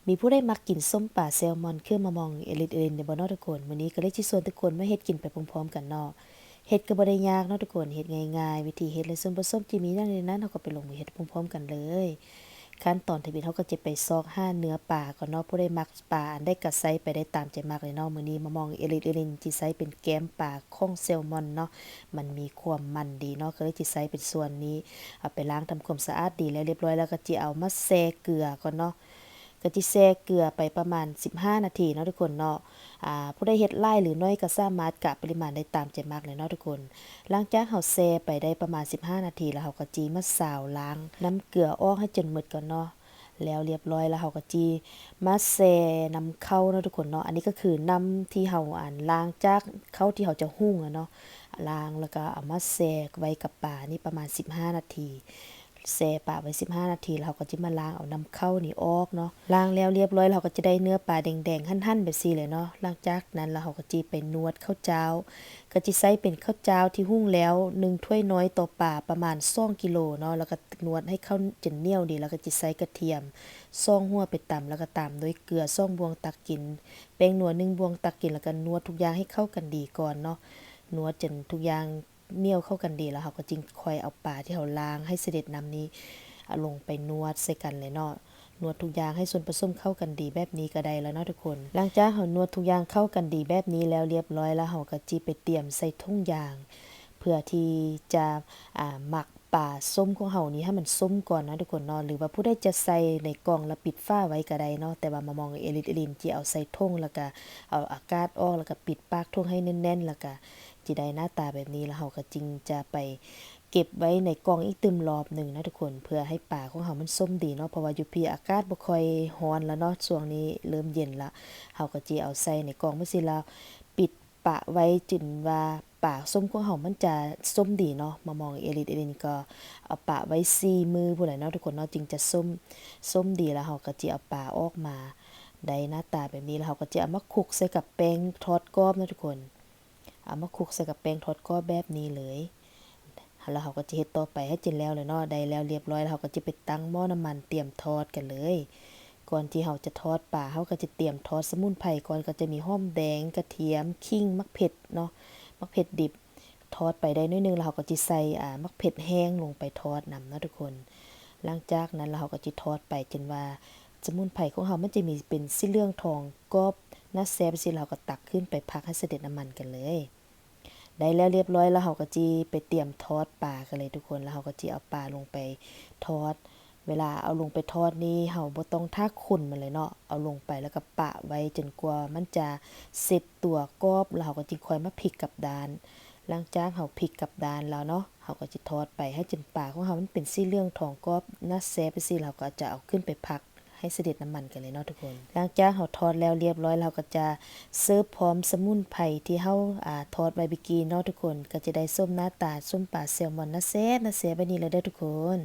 ມີຜູ້ໃດມັກກິນສົ້ມປາແຊລມອນເຄືອມະມ່ອງເອລິດເອລິນແດ່ບໍ່ເນາະທຸກຄົນ? ມື້ນີ້ກໍເລີຍຊິຊວນທຸກຄົນມາເຮັດກິນໄປພ້ອມໆກັນເນາະ. ເຮັດກໍບໍ່ໄດ້ຍາກເນາະທຸກຄົນ, ເຮັດງ່າຍໆ, ວິທີເຮັດ ແລະ ສ່ວນປະສົມທີ່ມີຫຍັງໃນນັ້ນ ເຮົາກໍໄປລົງມືເຮັດພ້ອມໆກັນເລີຍ. ຂັ້ນຕອນທຳອິດເຮົາກໍຈະໄປຊອກຫາເນື້ອປາກ່ອນເນາະ, ຜູ້ໃດມັກປາອັນໃດກໍໃສ່ໄປໄດ້ຕາມໃຈມັກເລີຍເນາະ. ມື້ນີ້ມະມ່ອງເອລິດເອລິນຊິໃສ່ເປັນແກ້ມປາຂອງແຊລມອນເນາະ, ມັນມີຄວາມມັນດີເນາະ, ກໍເລີຍຊິໃສ່ເປັນສ່ວນນີ້. ເອົາໄປລ້າງທຳຄວາມສະອາດດີແລ້ວລຽບຮ້ອຍ ແລ້ວກໍຊິເອົາມາແຊ່ເກືອກ່ອນເນາະ. ກໍຊິແຊ່ເກືອໄປປະມານສິບຫ້ານາທີເນາະທຸກຄົນເນາະ. ອາ ຜູ້ໃດເຮັດຫຼາຍຫຼືໜ້ອຍກໍສາມາດກະປະລິມານໄດ້ຕາມໃຈມັກເລີຍເນາະທຸກຄົນ. ຫຼັງຈາກເຮົາແຊ່ໄປໄດ້ປະມານສິບຫ້ານາທີແລ້ວ ເຮົາກໍຊິມາຊາວລ້າງນ້ຳເກືອອອກໃຫ້ຈົນໝົດກ່ອນເນາະ. ແລ້ວລຽບຮ້ອຍແລ້ວ ເຮົາກໍຊິມາແຊ່ນ້ຳເຂົ້າເນາະທຸກຄົນເນາະ. ອັນນີ້ກໍຄືນ້ຳທີ່ເຮົາ ອັນ ລ້າງຈາກເຂົ້າທີ່ເຮົາຈະຫຸງຫັ້ນເນາະ, ລ້າງແລ້ວກໍເອົາມາແຊ່ໄວ້ກັບປານີ້ປະມານສິບຫ້ານາທີ. ແຊ່ປາໄວ້ສິບຫ້ານາທີ ແລ້ວເຮົາກໍຈະມາລ້າງເອົານ້ຳເຂົ້ານີ້ອອກເນາະ. ລ້າງແລ້ວລຽບຮ້ອຍ ເຮົາກໍຈະໄດ້ເນື້ອປາແດງໆ ຫັນໆ ແບບຊີ້ແຫຼະເນາະ. ຫຼັງຈາກນັ້ນແລ້ວ ເຮົາກໍຈະໄປນວດເຂົ້າຈ້າວ, ກໍຈະໃຊ້ເປັນເຂົ້າຈ້າວທີ່ຫຸງແລ້ວ ໜຶ່ງຖ້ວຍນ້ອຍຕໍ່ປາປະມານສອງກິໂລເນາະ, ແລ້ວກໍນວດໃຫ້ເຂົ້າຈົນໜຽວດີ, ແລ້ວກໍຈະໃສ່ກະທຽມສອງຫົວໄປຕຳ, ແລ້ວກໍຕາມດ້ວຍເກືອສອງບ່ວງຕັກກິນ, ແປ້ງນົວໜຶ່ງບ່ວງຕັກກິນ, ແລ້ວກໍນວດທຸກຢ່າງໃຫ້ເຂົ້າກັນດີກ່ອນເນາະ. ນວດຈົນທຸກຢ່າງ ໜຽວເຂົ້າກັນດີ ແລ້ວເຮົາກໍຈຶ່ງຄ່ອຍເອົາປາທີ່ເຮົາລ້າງໃຫ້ສະເດັດນ້ຳນີ້ ເອົາລົງໄປນວດໃສ່ກັນເລີຍເນາະ. ນວດທຸກຢ່າງໃຫ້ສ່ວນປະສົມເຂົ້າກັນດີແບບນີ້ກໍໄດ້ແລ້ວເນາະທຸກຄົນ. ຫຼັງຈາກເຮົານວດທຸກຢ່າງເຂົ້າກັນດີແບບນີ້ແລ້ວລຽບຮ້ອຍ ແລ້ວເຮົາກໍຊິໄປຕຽມໃສ່ຖົງຢາງ ເພື່ອທີ່ຈະ ອາ ໝັກປາສົ້ມຂອງເຮົານີ້ໃຫ້ມັນສົ້ມກ່ອນເນາະທຸກຄົນເນາະ, ຫຼືວ່າຜູ້ໃດຈະໃສ່ໃນກ່ອງແລ້ວປິດຝາໄວ້ກໍໄດ້ເນາະ. ແຕ່ວ່າມະມ່ອງເອລິດເອລິນຊິເອົາໃສ່ຖົງ ແລ້ວກໍເອົາອາກາດອອກ ແລ້ວກໍປິດປາກຖົງໃຫ້ແໜ້ນໆ ແລ້ວກໍ ຈະໄດ້ໜ້າຕາແບບນີ້ ແລ້ວເຮົາກໍຈຶ່ງຈະໄປເກັບໄວ້ໃນກ່ອງອີກຕື່ມລອບໜຶ່ງເນາະທຸກຄົນ ເພື່ອໃຫ້ປາຂອງເຮົາມັນສົ້ມດີເນາະ. ເພາະວ່າຢູ່ພີ້ອາກາດບໍ່ຄ່ອຍຮ້ອນແລ້ວເນາະ, ຊ່ວງນີ້ເລີ່ມເຢັນລະ. ເຮົາກໍຈະເອົາໃສ່ໃນກ່ອງແບບຊີ້ ແລ້ວປິດປະໄວ້ຈົນວ່າປາສົ້ມຂອງເຮົາມັນຈະສົ້ມດີເນາະ. ມະມ່ອງເອລິດເອລິນກໍເອົາປະໄວ້ສີ່ມື້ພຸ້ນແຫຼະເນາະທຸກຄົນເນາະ, ຈຶ່ງຈະສົ້ມ ສົ້ມດີ. ແລ້ວເຮົາກໍຈະເອົາປາອອກມາໄດ້ໜ້າຕາແບບນີ້ ແລ້ວເຮົາກໍຈະເອົາມາຄຸກໃສ່ກັບແປ້ງທອດກອບເນາະທຸກຄົນ. ເອົາມາຄຸກໃສ່ກັບແປ້ງທອດກອບແບບນີ້ເລີຍ. ແລ້ວເຮົາກໍຈະເຮັດຕໍ່ໄປໃຫ້ຈົນແລ້ວແຫຼະເນາະ. ໄດ້ແລ້ວລຽບຮ້ອຍ ແລ້ວເຮົາກໍຈະໄປຕັ້ງໝໍ້ນ້ຳມັນຕຽມທອດກັນເລີຍ. ກ່ອນທີ່ເຮົາຈະທອດປາ ເຮົາກໍຈະຕຽມທອດສະໝຸນໄພກ່ອນ, ກໍຈະມີຫອມແດງ, ກະທຽມ, ຂີງ, ໝາກເຜັດເນາະ, ໝາກເຜັດດິບ. ທອດໄປໄດ້ໜ້ອຍໜຶ່ງ ແລ້ວເຮົາກໍຈະໃສ່ ອາ ໝາກເຜັດແຫ້ງລົງໄປທອດນຳເນາະທຸກຄົນ. ຫຼັງຈາກນັ້ນແລ້ວ ເຮົາກໍຈະທອດໄປຈົນວ່າສະໝຸນໄພຂອງເຮົາມັນຈະມີເປັນສີເຫຼືອງທອງກອບໜ້າແຊບຊີ້ ແລ້ວເຮົາກໍຕັກຂຶ້ນໄປພັກໃຫ້ສະເດັດນ້ຳມັນກັນເລີຍ. ໄດ້ແລ້ວລຽບຮ້ອຍ ແລ້ວເຮົາກໍຈະໄປຕຽມທອດປາກັນເລີຍທຸກຄົນ. ແລ້ວເຮົາກໍຈະເອົາປາລົງໄປທອດ. ເວລາເອົາລົງໄປທອດນີ້ ເຮົາບໍ່ຕ້ອງຖ້າຂຸ້ນມັນເລີຍເນາະ, ເອົາລົງໄປແລ້ວກໍປະໄວ້ຈົນກວ່າມັນຈະເຊັດຕົວກອບ ແລ້ວເຮົາກໍຈຶ່ງຄ່ອຍມາພິກກັບດ້ານ. ຫຼັງຈາກເຮົາພິກກັບດ້ານແລ້ວເນາະ ເຮົາກໍຈະທອດໄປໃຫ້ຈົນປາຂອງເຮົາມັນເປັນສີເຫຼືອງທອງກອບໜ້າແຊບຈັ່ງຊີ້ ເຮົາກໍຈະເອົາຂຶ້ນໄປພັກໃຫ້ສະເດັດນ້ຳມັນກັນເລີຍເນາະທຸກຄົນ. ຫຼັງຈາກເຮົາທອດແລ້ວລຽບຮ້ອຍ ເຮົາກໍຈະເສີບພ້ອມສະໝຸນໄພທີ່ເຮົາ ອາ ທອດໄວ້ເມື່ອກີ້ເນາະທຸກຄົນ. ກໍຈະໄດ້ສົມໜ້າຕາສົ້ມປາແຊລມອນໜ້າແຊບ ໜ້າແຊບແບບນີ້ແລ້ວເດີທຸກຄົນ.